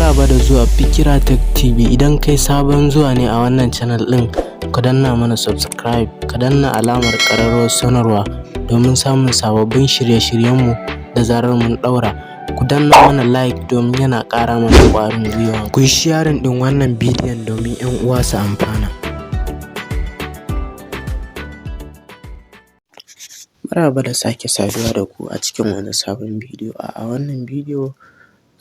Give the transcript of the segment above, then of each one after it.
Maraba da zuwa Fikira Tech TV. Idan kai sabon zuwa ne a wannan channel ɗin, ka danna mana subscribe, ka danna alamar ƙararrawar sanarwa domin samun sababbin shirye-shiryenmu da zarar mun ɗaura. Ku danna mana like domin yana ƙara mana ƙwarin gwiwa. Ku yi sharing ɗin wannan bidiyon domin 'yan uwa su amfana. Maraba da sake saduwa da ku a cikin wani sabon bidiyo. A wannan bidiyo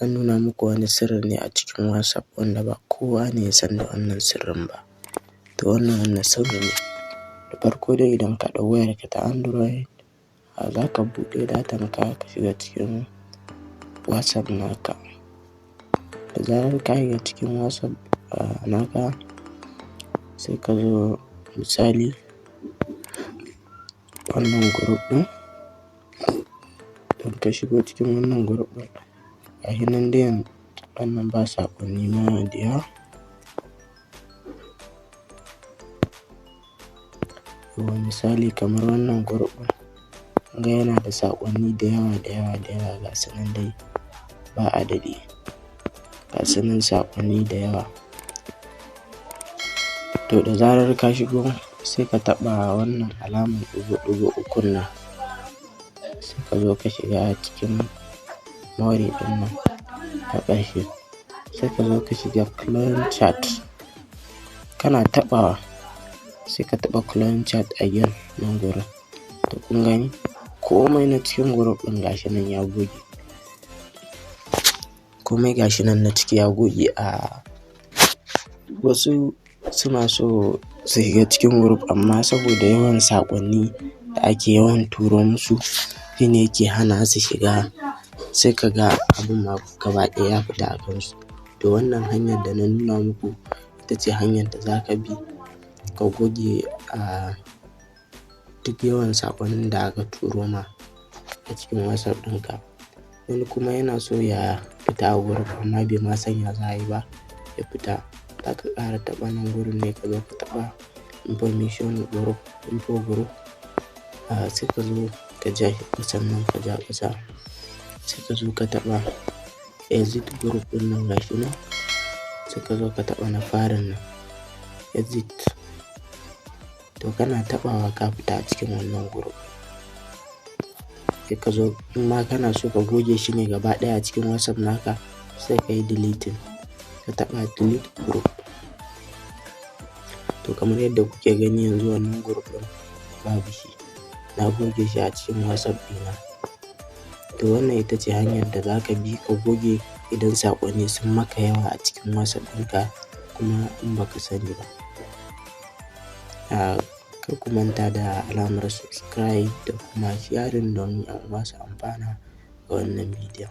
zan nuna muku wani sirri ne a cikin WhatsApp wanda ba kowa ne ya san da wannan sirrin ba. To, wannan wane sirri ne? Da farko dai, idan ka ɗau wayarka ta Android, za ka buɗe datanka, ka shiga cikin WhatsApp naka. Da zarar ka shiga cikin WhatsApp naka, sai ka zo, misali, wannan group ɗin. Idan ka shigo cikin wannan group ɗin, gashi nan dai, wannan ba saƙonni ma da yawa. Yawwa, misali kamar wannan group ɗin, kun ga yana da saƙonni da yawa, da yawa, da yawa, ga su nan dai ba adadi. Ga su nan saƙonni da yawa. To, da zarar ka shigo, sai ka taɓa wannan alamar ɗigo-ɗigo ukun nan, sai ka zo ka shiga cikin more ɗin nan ta ƙarshe, sai ka zo ka shiga clear chat. Kana taɓawa, sai ka taɓa clear chat again nan gurin. To, kun gani, komai na cikin group ɗin gashi nan ya goge. Komai gashi nan na ciki ya goge. Wasu suna so su shiga cikin group, amma saboda yawan saƙonni da ake yawan turo musu, shi ne yake hana su shiga, sai ka ga abun ma gaba ɗaya ya fita a kansu. To, wannan hanyar da na nuna muku ita ce hanyar da za ka bi ka goge duk yawan saƙonnin da aka turo ma a cikin WhatsApp ɗinka. Wani kuma yana so ya fita a group amma bai ma san ya za a yi ba ya fita. Za ka ƙara taɓa nan gurin ne, ka zo ka taɓa information group, info group, sai ka zo ka ja shi ƙasan nan, ka ja ƙasa, sai ka zo ka taɓa exit group ɗin nan, gashi nan, sai ka zo ka taɓa na farin nan, exit. To, kana taɓawa ka fita a cikin wannan group. Sai ka zo, in ma kana so ka goge shi ne gaba ɗaya a cikin WhatsApp naka, sai ka yi deleting, ka taɓa delete group. To, kamar yadda kuke gani yanzu, wannan group ɗin babu shi. Na goge shi a cikin WhatsApp ɗina. To, wannan ita ce hanyar da za ka bi ka goge idan saƙonni sun maka yawa a cikin WhatsApp ɗinka kuma in baka sani ba. Kar ku manta da alamar subscribe da kuma sharing domin 'yan uwa su amfana da wannan bidiyon.